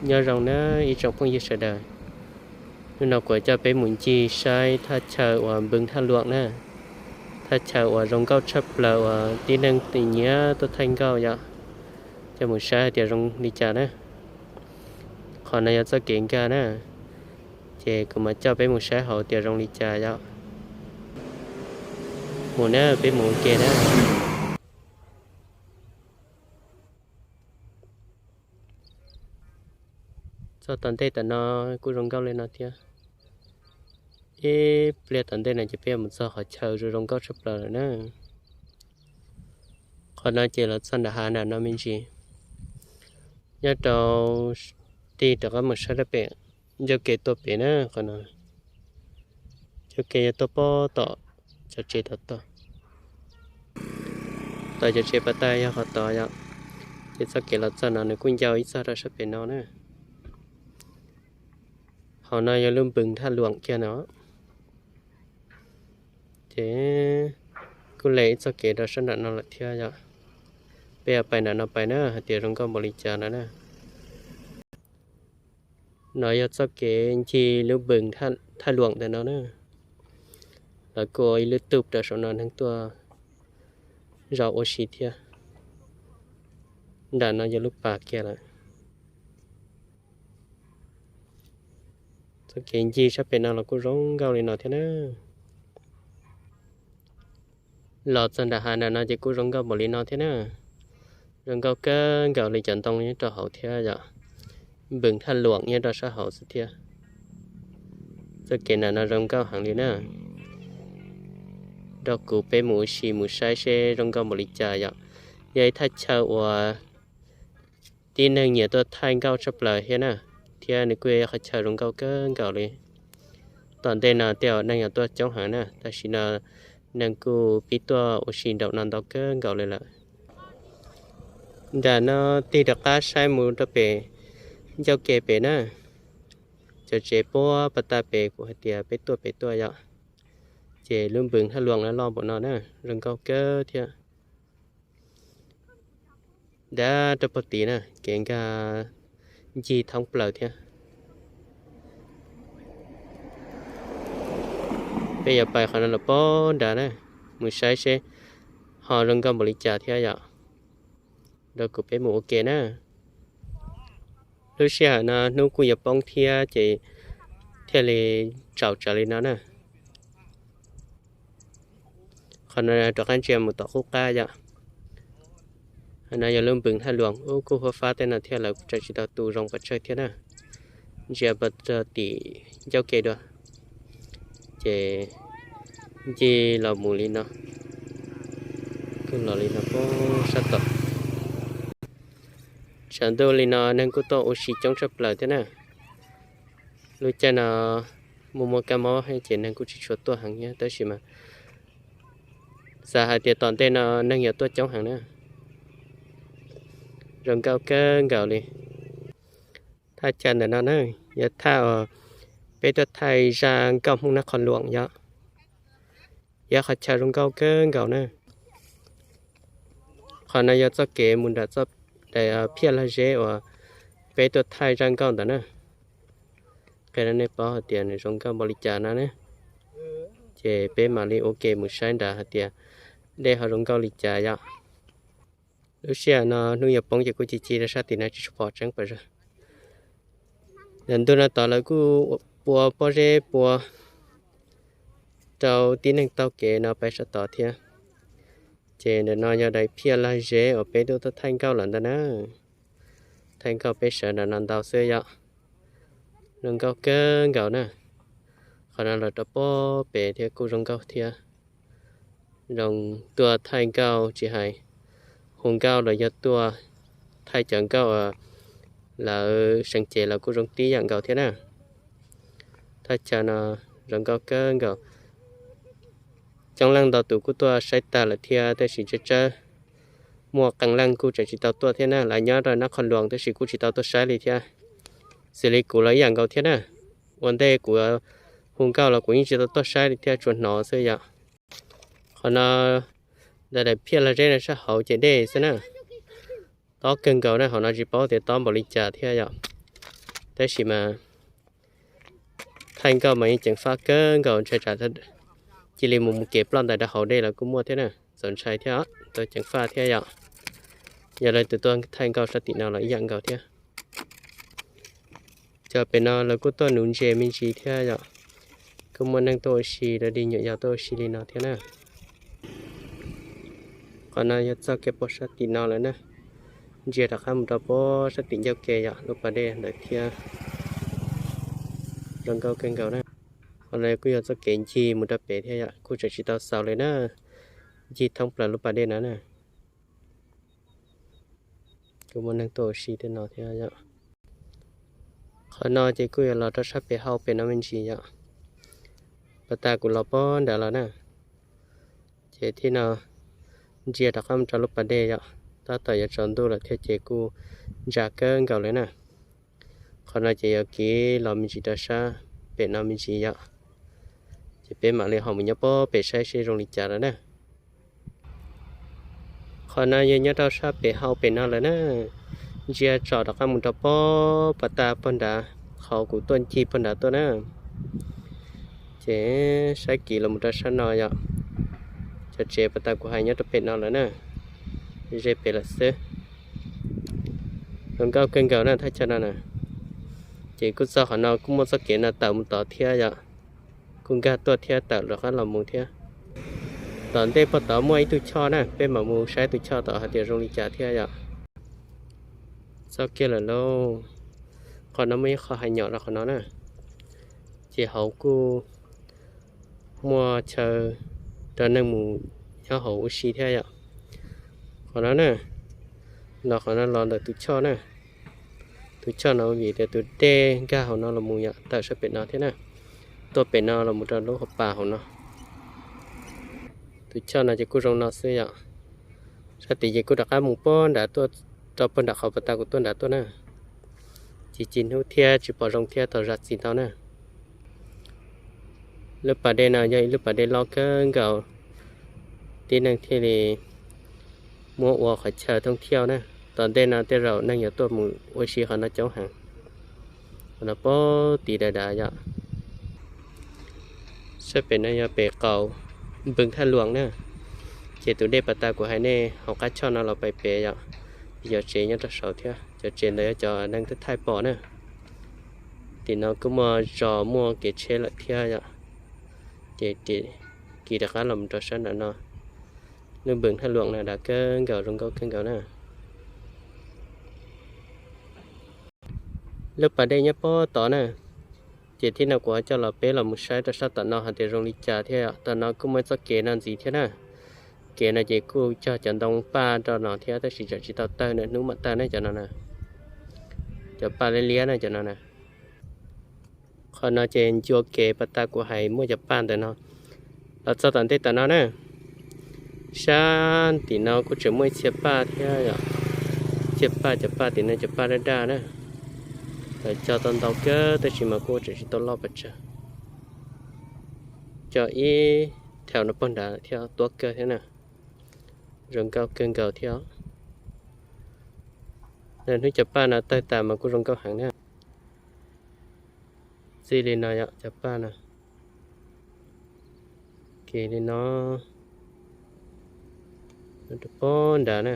Nyob zoo na ib tsoom phooj ywg sawv daws, hnub no kuv coj peb mus ncig saib thaj chaw uas npws thaj luam na, thaj chaw uas zoo nkauj tshaj plaws uas tib neeg nyiam tuaj thaij nkauj yom. Coj mus saib hais tias zoo li cas na. Qhov no yog txoj kev nkag na, ces kuv mam coj peb mus saib hauv tias zoo li cas yom. Mus na, peb mus ua ke na. Txog tom ntej tom no kuj zoo nkauj li no thiab. Ib pliag tom ntej no ces peb yuav mus txog qhov chaw zoo zoo nkauj tshaj plaws lawm na. Qhov no ces los txog nram hav nram no me ntsis, nyob rau tig rov qab mus saib rau pem ncauj ke tuaj pem na. Qhov no ncauj ke yog tuaj pob tom cov tsev tod, tom cov tsev pas tag yog qhov tod yom. Ces txoj kev los txog no nws kuj ncau ib txog rau sab pem no na. Hauv no yog lub npws thaj luam kiag no. Ces kuj le ib txoj kev rau sab nram no lawm thiab yom. Peb yuav pais nram no pais na hais tias zoo nkauj npaum li cas no na. No yog txoj kev ncig lub npws thaj luam ntawm no na. Lawv kuj ua ib lub tub rau saum no neeg tuaj zaum ua si thiab. Nram no yog lub pas kiag lawm. Txoj kev ncig sab pem no los kuj zoo nkauj li no thiab na. Los txog nram hav nram no ces kuj zoo nkauj npaum li no thiab na. Zoo nkauj kawg nkaus li, cov ntoo nyob rau hauv thiab yom. Npws thaj luam nyob rau sab hauv xwb thiab. Txoj kev nram no zoo nkauj heev li na. Nrog kuv peb mus ua si mus saib seb zoo nkauj npaum li cas yom. Yog ib thaj chaw uas tib neeg nyiam tuaj thaij nkauj tshaj plaws thiab na, thiab nws kuj yog qhov chaw zoo nkauj kawg nkaus li. Tom ntej no tej zaum neeg yuav tuaj coob heev na, tam sim no neeg kuj pib tuaj ua si nraum no ntau kawg nkaus li lawm. Nram no tig rov qab saib mus rau pem ncauj ke pem na, cov tsev puag pas tag pem kuv hais tias peb tuaj pem tuaj yom. Ces lub npws thaj luam no loj npaum no na, zoo nkauj kawg thiab. Nram rau puag tid na, kev nkag ncig thoob plaws thiab. Peb yuav pais qhov no los puag nrad na, mus saib seb ho zoo nkauj npaum li cas thiab yom. Nrog kuv peb mus ua ke na. Lub sij hawm no hnub kuj yuav poob thiab ces thiaj li tsaus tsawv li no na. Qhov no rov qab ntsia mus tom qub qab yom. Qhov no yog lub npws thaj luam, ub kuj huab fab tej no thiab, lawv kuj tseem tsis tau tu zoo pes tsawg thiab na. Ntsia puag tim ncauj ke dua, ces ncig los mus li no, kuj los li no puag sab tod. Tshav ntuj li no neeg kuj tuaj ua si coob tshaj plaws thiab na. Lub caij no muaj muaj kab mob ces neeg kuj tsis tshua tuaj heev thiab, tab sis mas xav hais tias tom ntej no neeg yuav tuaj coob heev na. Zoo nkauj kawg nkaus li. Thaj chaw ntawm no na, yog thaj uas peb tuaj thaij zaj nkauj Hmoob Nab Qhov Luam yom. Yog qhov chaw zoo nkauj kawg nkaus na. Qhov no yog txoj kev mus nram txoj, daim phiaj lag zeb uas peb tuaj thaij zaj nkauj ntawd na. Qhia rau nej paub hais tias nws zoo nkauj npaum li cas no ne. Ces peb mam li ua ke mus saib nrad hais tias dej ho zoo nkauj li cas yom. Lub sij hawm no hnub yuav poob ces kuj ci ci rau sab tim no tsis pom tseeb pes tsawg. Ntawm ntu no tod lawv kuj pua pob zeb pua rau tib neeg taug kev no pais sab tod thiab. Ces ntawm no yog daim phiaj lag zeb uas peb tuaj thaij nkauj lawm ntawd na. Thaij nkauj peb sawv ntawm no ntau xwb yom. Zoo nkauj kawg nkaus na. Qhov no los rau pob pem thiab kuj zoo nkauj thiab. Zoo tuaj thaij nkauj tsis hais hu nkauj los yog tuaj thaij cov nkauj uas lawv seev cev los kuj zoo tib yam nkaus thiab na. Thaj chaw no zoo nkauj kawg nkaus. Coob leej ntau tus kuj tuaj saib tag lawm thiab, tab sis tsawg tsawg muaj qee leej kuj tseem tsis tau tuaj thiab na. Lawv nyob rau Nab Qhov Luam tab sis kuj tsis tau tuaj saib li thiab. Xws li kuv los ib yam nkaus thiab na. Ua ntej kuv hu nkauj los kuv yeej tsis tau tuaj saib li thiab, tsuas hnov xwb yom. Qhov no ntawm daim phiaj lag zeb no sab hauv ces dej xwb na. Tob kawg nkaus na, hauv no tsis paub tias tob npaum li cas thiab yom. Tab sis mas thaij nkauj mas yeej ceev faj kawg nkaus, ntshai tsam cia li mus mus kev ploj ntais rau hauv dej los kuj muaj thiab na, txaus ntshai thiab, tau ceev faj thiab yom. Yog leej twg tuaj thaij nkauj sab tim no los ib yam nkaus thiab. Cov pem no lawv kuj tuaj nuv ntses me ntsis thiab yom, kuj muaj neeg tuaj ua si, lawv dig nyuam yaus tuaj ua si li no thiab na. Qhov no yog txoj kev pem sab tim no lawm na, ntsia rov qab mus rau pem sab tim ncauj ke yom, lub pas dej ntawd thiab. Zoo nkauj kawg nkaus na. Qhov no kuj yog txoj kev ncig mus rau pem thiab yom, kuj tseem tsis tau xaus li na, ncig thoob plaws lub pas dej no na. Kuj muaj neeg tuaj ua si tej no thiab yom. Qhov no ces kuj yuav los rau sab pem hauv pem no me ntsis yom. Pas tas kuv los pem nrad los na, ces thiab no ntsia rov qab mus rau lub pas dej yom. Tab tom yuav tsaus ntuj lawm thiab ces kuj ntsa kawg nkaus li na. Qhov no ces yuav kiv los me ntsis rau sab pem no me ntsis yom. Ces peb mam li ho mus nyob pem saib seb zoo li cas lawm na. Qhov no yog nyob rau sab pem hauv pem no lawm na. Ntsia tsom rov qab mus rau pem pas tas pem nrad, qhov kuv tuaj ncig pem nrad tuaj na. Ces saib kiv los mus rau sab no yom. Cov tsev pas tas kuv hais nyob rau pem no lawm na, ze pem lawm xwb. Zoo nkauj kawg nkaus na thaj chaw no na. Ces kuj txog qhov no kuj muaj txoj kev no tawm mus tod thiab yom. Kuj nkag tuaj thiab tawm rov qab los mus thiab. Tom ntej pem tod muaj ib tug choj na, peb mam mus saib tus choj tod hais tias zoo li cas thiab yom. Txog kiag lawm lauj. Qhov no muaj ib qho hais nyom rau qhov no na. Ces hauv kuj muaj chaw rau neeg mus nyob hauv ua si thiab yom. Qhov no na, los qhov no los ntawm tus choj na. Tus choj no vim tias tus dej nkag hauv no los mus yom, tawm sab pem no thiab na. Tuaj pem no los mus rau lub hauv pas hauv no. Tus choj no ces kuj zoo no xwb yom. Sab tid ces kuj rov qab mus pem nrad tuaj, rau pem nram qhov pas tas kuv tuaj nrad tuaj na. Ces tsis hnub thiab tsis pom zoo thiab tau zam txim ntau na. Lub pas dej no yog ib lub pas dej loj kawg nkaus, tib neeg thiaj li muab ua qhov chaw thoob thiauj na. Tom ntej no tej zaum neeg yuav tuaj mus ua si qhov no coob heev. Qhov no pem tid dav dav yom. Sab pem no yog pem qaum npoo Thaj Luam na. Ces tus dej pas tas kuv hais nej hauv qab choj no los pem pem yom. Cov tsev nyob rau saud thiab, cov tsev ntawd yog cov neeg twb thaij pom na. Tim no kuj muaj zos muaj kev tsheb lawm thiab yom. Ces kiv rov qab los rau sab nram no. Lub npoo Thaj Luam no dav kawg nkaus, zoo nkauj kawg nkaus na. Lub pas dej nyob pem tod na. Ces thiab no kuv coj los peb los mus saib rau sab tom no hais tias zoo li cas thiab. Tom no kuj muaj txoj kev no ntxiv thiab na. Kev no ces kuj cog cov ntoo paj rau no thiab tab sis tseem tsis tau tawg na, hnub mam tawg na cov no na. Cov paj liab liab na cov no na. Qhov no ces ncua kev pas tas kuv hais muaj cov paj ntawm no. Los txog tom ntej tom no na, sab tim no kuj tseem muaj ib txhia paj thiab yom. Txhia paj, cov paj tim no cov paj daj daj na. Lawv cog tau ntau kawg tab sis mas kuj tseem tsis tau loj pes tsawg. Cog ib thaum no pem nrad thiab tuab kawg thiab na. Zoo nkauj kawg nkaus thiab. Hnub cov paj no tawg tas mas kuj zoo nkauj heev na. Txij li no yom, cov paj no. Kev li no, rau pem nrad na,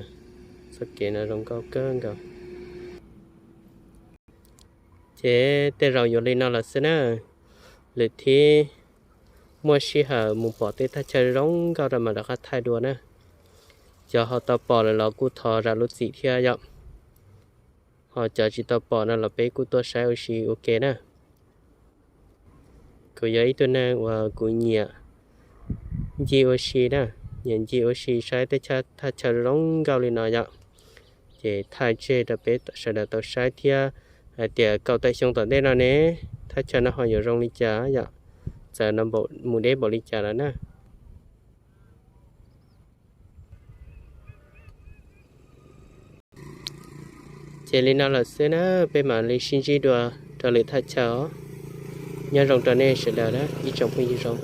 txoj kev no zoo nkauj kawg nkaus. Ces tej zaum yuav li no lawm xwb na, lwm thib muaj sij hawm mus pom tej thaj chaw zoo nkauj rau mam rov qab thaij dua na. Cov ho tau pom lawm los kuj thov zam lub txim thiab yom. Ho cov tsis tau pom no los peb kuj tuaj saib ua si ua ke na. Kuv yog ib tug neeg uas kuv nyiam ncig ua si na, nyiam ncig ua si saib tej thaj chaw zoo nkauj li no yom. Ces thaij tseg rau peb sawv daws tau saib thiab hais tias kaum tawm xyoo tom ntej no ne, thaj chaw no ho yuav zoo li cas yom, txawm no mus deb npaum li cas lawm na. Ces li no lawm xwb na, peb mam li sib ntsib dua rau lwm thaj chaw os. Nyob zoo rau nej sawv daws na ib tsoom phooj ywg zoo.